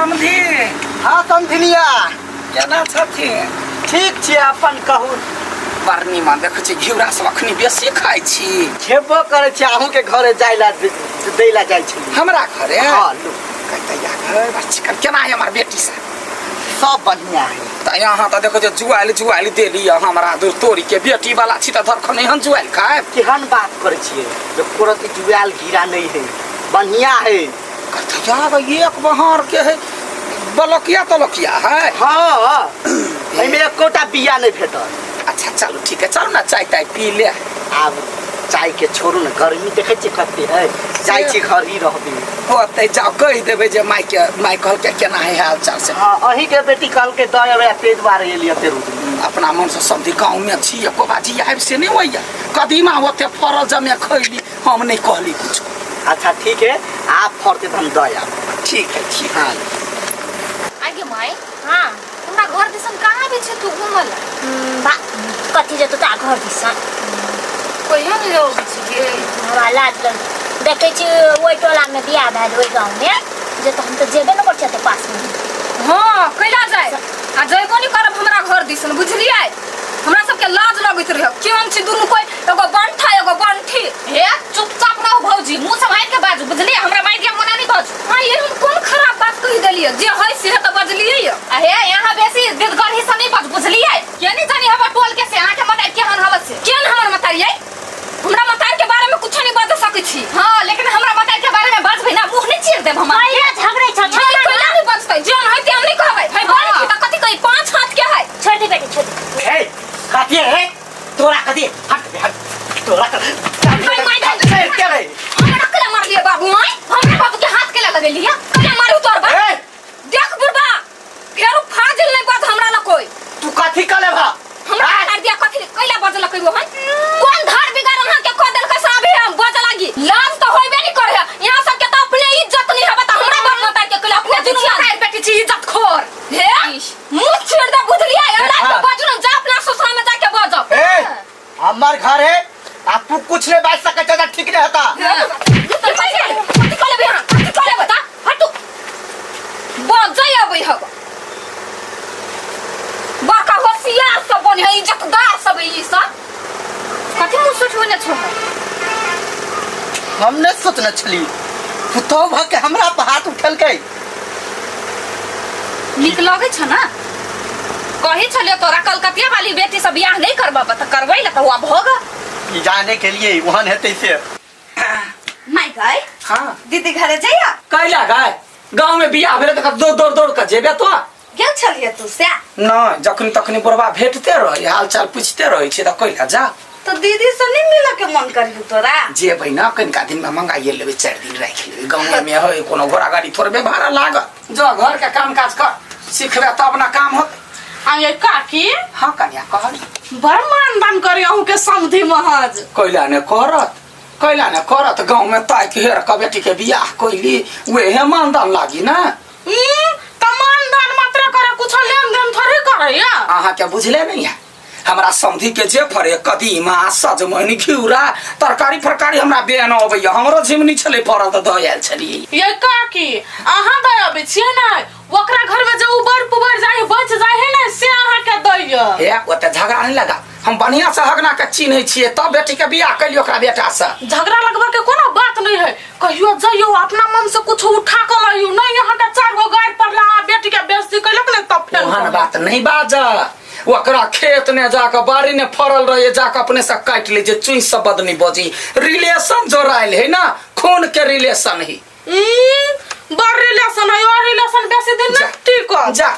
समधी। हाँ समधिनिया। केना छथिन? ठीक छी, अपन कहू। बड़ नीमन। देखै छी घिउरा सब अखनी बेसी खाइ छी। खेबो करै छी, अहूँके घरे जाइ ला दै ला जाइ छी। हमरा घरे? हाँ, लू। कहते या घर बस चिकन केना है हमर बेटी से? सब बढ़िया है। तऽ यहाँ तऽ देखो जे जुआइल जुआइल देली है हमरा दूर तोरी के बेटी वाला छी तऽ धरखन एहन जुआइल खायब। केहन बात करै छियै जे कोरत जुआइल घिरा नहीं है, बढ़िया है। कहते यार एक बहार के है बलकिया तलकिया है। हाँ, एहिमे एकोटा बिया नहीं भेटल। अच्छा चलू ठीक है, चलू ना चाय ताय पी ले। आब चाय के छोड़ू ने, गर्मी देखै छियै कते है, जाइ छी घर ही रहबे। होतै जाओ कहि देबै जे माय के माय कहलकै केना है हाल चाल से। हाँ, अहीं के बेटी कहलकै दऽ अबै, ताहि दुआरे एलियै एते रोज। अपना मन से समझी गाँव में छी, एको बाजी आबि से नहीं होइया। कदीमा ओते फड़ल जमे खैली, हम नहीं कहली कुछ। अच्छा ठीक है, आप फड़ते तऽ हम दऽ आयब। ठीक है ठीक। हाँ। आगे माय। हाँ। हमरा घर दिसन कहाँ भी छै तू घूमल? बा कथी जेतौ ता घर दिसन? कहियो नहीं अबै छी गे। हमरा लाज लग देखै छी ओहि टोला में बियाह भेल ओहि गाँव में जे, तऽ हम तऽ जेबे ने करै छियै तऽ पास में। हाँ कैला जाय आ जयबो नहीं करब हमरा घर दिसन, बुझलियै? हमरा सबके लाज लगैत रहे। केहन छी दुनू कोई, एगो बंठा एगो बंठी। हे चुपचाप रहो भौजी, मुंह सम्हारि के बाजू, बुझलियै? हमरा मारि दिया मोना नहीं बाजू। हाँ ये हम कोन खराब बात कहि देलियै? जे है से तऽ बजलियै ये। आ हे यहाँ बेसी दिदगरही से नहीं बाजू, बुझलियै? के नहीं जानी हमर टोल के से अहाँ के मतारी केहन हवस से। केहन हमर मतारी यै? हमरा मतारी के बारे में कुछो नहीं बाज सकै छी। हाँ लेकिन हमरा मतारी के बारे में बाजबै ना मुंह नहीं चीर देब हम। कैला झगड़ै छौ? छोड़ छोड़ कैला नहीं बजतै, जे हम है ते हम नहीं कहबै। है बंठी तऽ कथी कही, 5 हाथ के है। छोड़ दे बेटी, छोड़ दे। हे कथी है तोरा? कथी? हट हट तोरा कर। माय, माय, ए, के रे? हमरा केला मारलियै बाबू? आय हमरा बाबू के हाथ केला लगेलियै? केला मारू तोर बा? ए! देख बुढ़बा, फेर फाजिल नहीं बाज हमरा ला कोई। तू कथी कले भा? हमरा मार दिया कथी कैला बजल कहियो हन? कोन धार बिगाड़ अहाँ के कह देलकै से अभी हम बज लागी? लाज तऽ होइबे नहीं करे यहाँ सबके, तऽ अपने इज्जत नहीं हबे तऽ हमरा बाप माता के कैला अपने दुनू दुनिया मातारी बेटी छी इज्जत खोर। हे मुंह छेड़ दे, बुझलियै? अल्लाह के बाजू ना, जा अपना ससुरा में जाके बजब। ए हमर घर है आ तू कुछ नहीं बाज सकै छ, ठीक नहीं होता। तो कथी कथी कह लेबै अहाँ? कथी कह लेबै? ता हटू, बजै अबै हब। बड़का होशियार सब बने है, इज्जतदार सब है ई सब। कथी मुंह सोचबे ने छो? हम नहीं सोचने छली पुतहु भ के हमरा पर हाथ उठेलकै। नीक लगै छ ना? कही छलियो तोरा कलकतिया वाली बेटी से बियाह नहीं करबा तऽ करबै ला तऽ हुआ भोग। ई जाने के लिए वहन हेतै से। माय गए। हाँ। दीदी घरे जइया? कैला गाय गाँव में बियाह भेलै तऽ दौड़ दौड़ दौड़ कऽ जेबे तो। गेल छलियै तू से? नहीं, जखन तखनी बुढ़बा भेटते रहे, हाल चाल पूछते रहे छै तऽ कैला जा। तो दीदी से नहीं मिले के मन करियो तोरा? जेबै ना, कनिका दिन में मंगाइए लेबै, 4 दिन राखि लेबै। गाँव में है कोनो घोड़ा गाड़ी थोड़बे भाड़ा लागत। जो घर के काम काज कर सिखबे तब ना काम होतै। आ ये काकी। हाँ कन्या कहल। बड़ मान दान करी अहूँ के समधि महज। कैला ने करत, कैला ने करत? गाँव में ताकि हेर के बेटी के बियाह कैली, वेहे मानदान लागी ना। त मानदान मात्र करे, कुछ लेन देन थोड़ी करे या। अहाँ के बुझले नहीं है हमरा समधि के जे फरे कदीमा सजमनि घिउरा तरकारी फरकारी हमरा बेन अबैया। हमरो झिमनी छलै फड़ल तऽ दऽ आयल छलियै। ये काकी अहाँ दऽ अबै छियै ने, ओकरा घर में जे उबर पुबर जाय बच जाय है ने से अहाँ के दैया। हे ओते झगड़ा नहीं लगा, हम बढ़िया से हगना के चिन्है छियै तब बेटी के बियाह कैलियै ओकरा बेटा से। झगड़ा लगबा के कोनो बात नहीं है, कहियो जइयो अपना मन से कुछ उठा के लाइयो, नहीं यहाँ के 4 गो गाड़ पड़ला आ बेटी के बेइज्जती कैलक ने तब फेर। ओहन बात नहीं बाज, ओकरा खेत ने जाके बाड़ी ने फड़ल रहे जाके अपने से काटि ले जे चुई से बदनी बजी। रिलेशन जोड़ायल है ना, खून के रिलेशन ही। बड़ रिलेशन है और रिलेशन बेसी दिन जा। नहीं टिकत। जा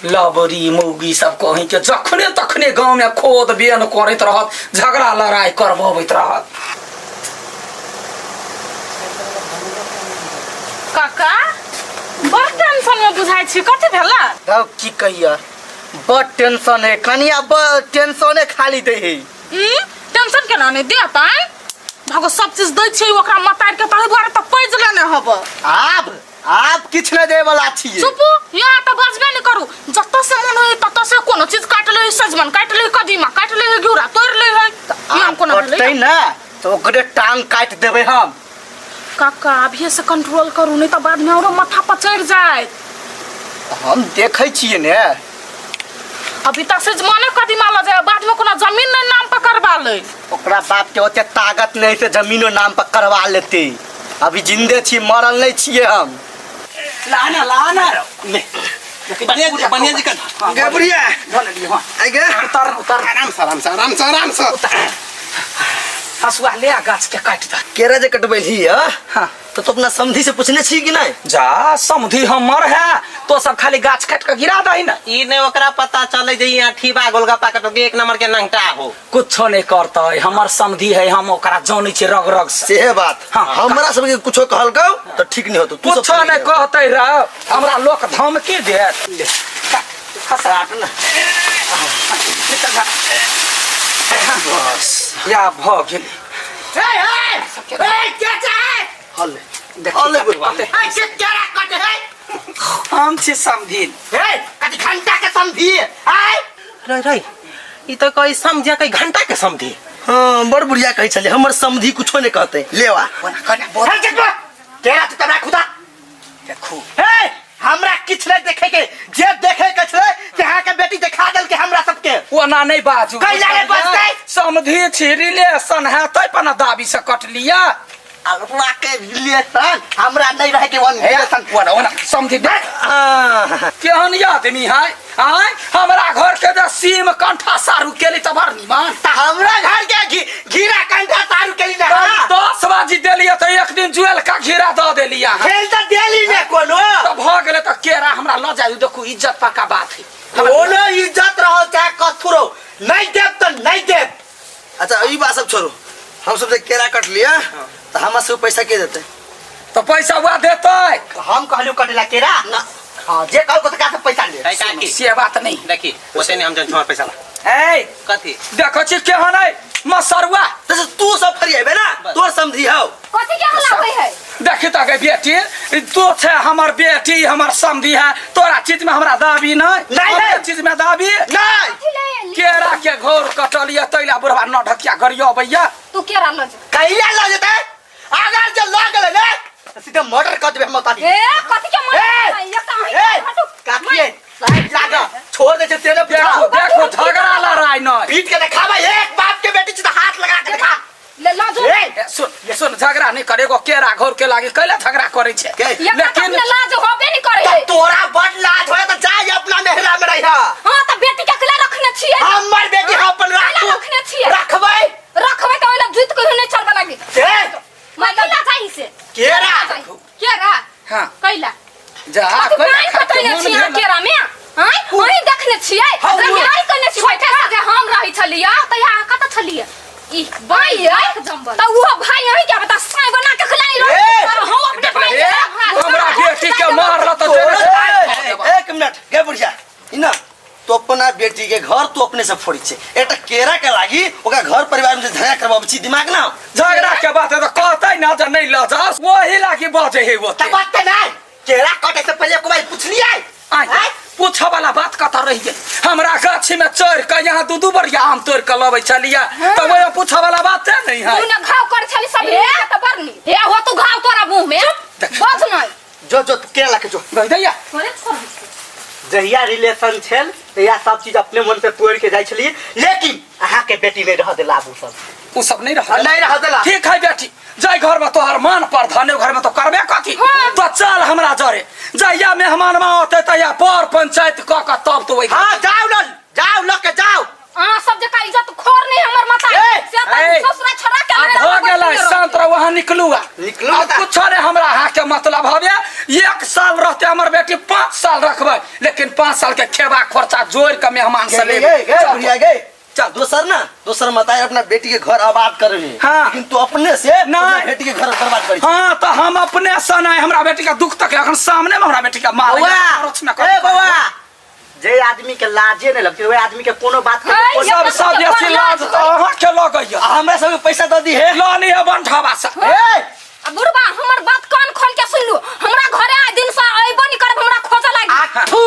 लबरी मौगी सब कहीं के जखने तखने गांव में खोद बेन करैत रहत, झगड़ा लड़ाई करबबैत रहत। काका बड़ टेंशन में बुझाइ छी, कथी भेला? तब की कहिया, बड़ टेंशन है कनिया, बड़ टेंशने खाली दै है। टेंशन केना नहीं देतै? भागो सब चीज दै छियै ओकरा मतार के, ताहि दुआरे तऽ पैज लेने हब। आब आब किछु नहि दै वाला छियै। चुप, यहाँ तऽ बजबे नहि करू। जतऽ से मन होय ततऽ से कोनो चीज काटि लै, सजमन काटि लै, कदीमा काटि लै, घिउरा तोड़ि लै है। ई हम आब कोना भेलै? कटतै ने तऽ ओकरे टांग काटि देबै हम। काका अभिये से कंट्रोल करू, नहीं तऽ बाद में औरो माथा पर चढ़ि जायत। हम देखै छियै ने। अभी तक से जमाने कदीमा लऽ जाय, बाद में कोनो जमीन नहीं नाम पर करवा ले। ओकरा बाप के ओते ताकत नहीं से जमीनो नाम पर करवा लेते। अभी जिंदे छी, मरल नहीं छियै हम। लाना लाना रो ले। बढ़िया जी का गे बुढ़िया धो ले हां। आई गे। उतर उतर। आराम से, आराम से, आराम से, आराम से। हसुआ ले आ, गाछ के काट दे। केरा जे कटबैली है हाँ। तो तू अपना समधी से पूछने छी कि नहीं? जा समधी हमर है, तो सब खाली गाछ काट के गिरा दही ना। ई ने ओकरा पता चले जे ई आठीबा गोलगप्पा कटो के एक नंबर के नंगटा हो। कुछो नहीं करतै, हमर समधी है, हम ओकरा जानै छी रग रग से। सेहे बात। हाँ। हमरा सबके कुछो कहलकौ तो ठीक नहीं होतो। तू सब कुछो नहीं कहतै रे, हमरा लोक धमकी देत। ले, काट, खसा। काट ना। निकल जा। बस या भ गेलै। हले देखी हले बुढ़वा। कते। हम छी समधी। रे रे ई तो कोई समझे कई घंटा के समझी। हाँ बड़ बुढ़िया कहै छलै हमर समधी कुछो नहीं कहते। ले आ। केरा तो तबरा खुदा। देखू। हे, हमरा किछ नहीं देखे के, जे देखे के छलै से अहाँ के बेटी देखा देल के हमरा सबके। ओना नहीं बाजू। कैला नहीं बजतै? समधी छी, रिलेशन है तै पर ना दाबी से कटलिया। अलवा के रिलेशन हमरा नहीं रहे के वन रिलेशन। ओना ओना समधी देख। केहन आदमी है आय, हमरा घर के जे सीम कंठा सारू केली त बड़ निमन। त हमरा घर के घीरा कंठा सारू केली ना। 10 बाजी देलिए त एक दिन जुएल का घीरा द देलिए। खेल त देली ने कोनो। त भ गेलै त केरा हमरा ल जाय, देखू इज्जत पक्का बात है। कोनो इज्जत रहो चाहे कथु रहो, नहीं देब त नहीं देब। अच्छा ई बात सब छोड़ू, हम सब जे केरा कट लिया त हमरा सब पैसा के देते? तो पैसा हुआ देतै। हम कहलु कटला केरा ना। हाँ, जे कहलको त का से पैसा ले। ऐ काकी। से बात नहीं। देखी ओते नहीं हम जन छोड़ पैसा ला। ए कथी? देखो छी केहन है मसरुआ। जैसे तू सब फरियाबे ना, तोर समधी हौ। कथी के हल्ला होय है? देखी त गे बेटी, तू छे हमर बेटी, हमर समधी है, तोरा चीज में हमरा दाबी नहीं। नहीं, हमरे नहीं। चीज में दाबी नहीं। कथी ले एली? केरा के घोर कटलिया तैला बुढ़वा न ढकिया गरियो अबैया। तू केरा ल जा। कहिया ल जेतै? अगर जे ल गेलै ने त सीधे मर्डर कर देबे हम तारी। ए कथी के मर्डर? ए, एक त अहीं ए, हटू। काकिए, साइड लागा, छोड़ दे छै तेरे देखो, देखो, झगड़ा लड़ाई नहीं। पीट के देखाबै, एक बाप के बेटी छी त हाथ लगा के देखा। ले ल जो। ए, ए, सुन, सुन, झगड़ा नहीं करे, एगो केरा घोर के लागी कैला झगड़ा करे छै? के? एक त लेकिन अपने लाज होबे नहीं करे त है। तोरा बड़ लाज होय त जाय अपना मेहरा में रहिहा। हां त बेटी के केला रखने छियै? हमर बेटी हम अपन केला राखू। रखने छियै? रखबै? रखबै त ओइला जुइत कहियो नहीं चलबे लागी। ए, मैं केला चाही से। केरा? केरा? हां। कैला? जा, कथी कैला पानि खा के पटैने मन छियै भेल। केरा में? आँय? वही देखने छियै? रंगाई करने छी बैठे से जे हम रहै छलियै त यहाँ कतऽ छलियै? ई भाई है त उहो भाई अहीं के बता साई बना के खिलाई रहे। हम अपने भाई के हमरा बेटी के मारल त ए, एक मिनट गे बुढ़िया, ई ना तो अपना बेटी के घर तू अपने से फोड़ी छे, एकटा केरा के लागी ओकरा घर परिवार में झगड़ा करवाबै छी, दिमाग ना। झगड़ा के बात है त कहतै ना जे नहीं ल जाओ, वही लागी बजे है वो। त बात त नहीं, केरा कटे से पहले एक बार पूछलियै? आय, पूछऽ वाला बात कतऽ रहि गेल? हमरा गाछी में चढ़ के यहाँ दू दू बरिया आम तोड़ के लबै छलियै त ओहि पूछऽ वाला बात नहीं है। तू ने घाव कर छली सब मिल के त बरनी। हे हो तू घाव तोरा मुंह में बज नहीं। जो जो केरा लाके जो। गई दैया। थोड़े छोड़। जहिया रिलेशन छल तहिया सब चीज अपने मन से तोड़ के जाइ छलियै, लेकिन अहाँ के बेटी नहीं रह देला। आब उ सब उ सब नहीं रह नहीं रह देला। ठीक है बेटी, जाय घर में तोहर मान पर धने घर में तो करबे कथी? तो चल हमरा जरे, जहिया मेहमान मा औते तहिया पर पंचायत क के तब तो ओहि। हां जाउ ल, जाउ ल के जाउ। अहाँ सब जका इज्जत खोर नहीं हमर माता। ए, से त ए, ससुरा छोड़ा के अब मेरा हो गेलै, शांत रहो, वहाँ निकलू आ। निकलू अब आ। कुछ नहीं हमरा अहाँ के मतलब हवे, 1 साल रहते हमर बेटी, 5 साल रखबै, लेकिन 5 साल के खेबा खर्चा जोड़ के मेहमान से गे, लेबै। गे, गे, बुढ़िया, गे। चल। दोसर ना, दोसर मताई अपना बेटी के घर आबाद कर रहे। हाँ। लेकिन तू अपने से नहीं। अपना बेटी के घर बर्बाद करी। हाँ, तो हम अपने से नहीं, हमरा बेटी का दुख तक अखन सामने में हमरा बेटी का मार बौआ, परोक्ष में कर। ए बौआ, जे आदमी के लाजे नहीं लगते ओए आदमी के कोनो बात के है, कोनो सब सब बेसी लाज तो अहाँ के लगैया। आ हमरा सबके पैसा दऽ दी हे। ल ली है बंठवा से। ए, आ बुढ़बा हमर बात कान खोल के सुन लू, हमरा घरे आइ दिन से अइबो नहीं करब, हमरा खोजऽ लागी। आठू,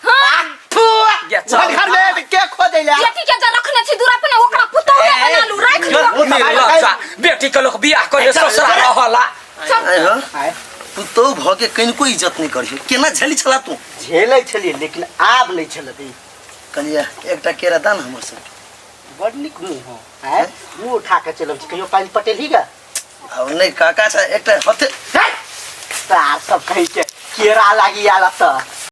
हाँ। आठू। ये चल। घर में के खोजैला? बेटी के जे रखने छी दूरा पे ओकरा पुतोह के बना लू, राख लू। मेरे लज्जा, बेटी के लोग बियाह करे ससुरा रहला। चल। आय हाँ। पुतोह भऽ के कनिको इज्जत नहि करियो, केना झेली छला तू? झेलै छलियै लेकिन आब नहि झेलबै। कनिया एकटा केरा दा ने हमर सबके। बड़ नीक मुँह हो, आँय? मुँह उठा के चलब छी, कहियो पानि पटेलही गा? आब नहि काका छै, एकटा हथे सार सब कही के केरा लागी आयल तऽ।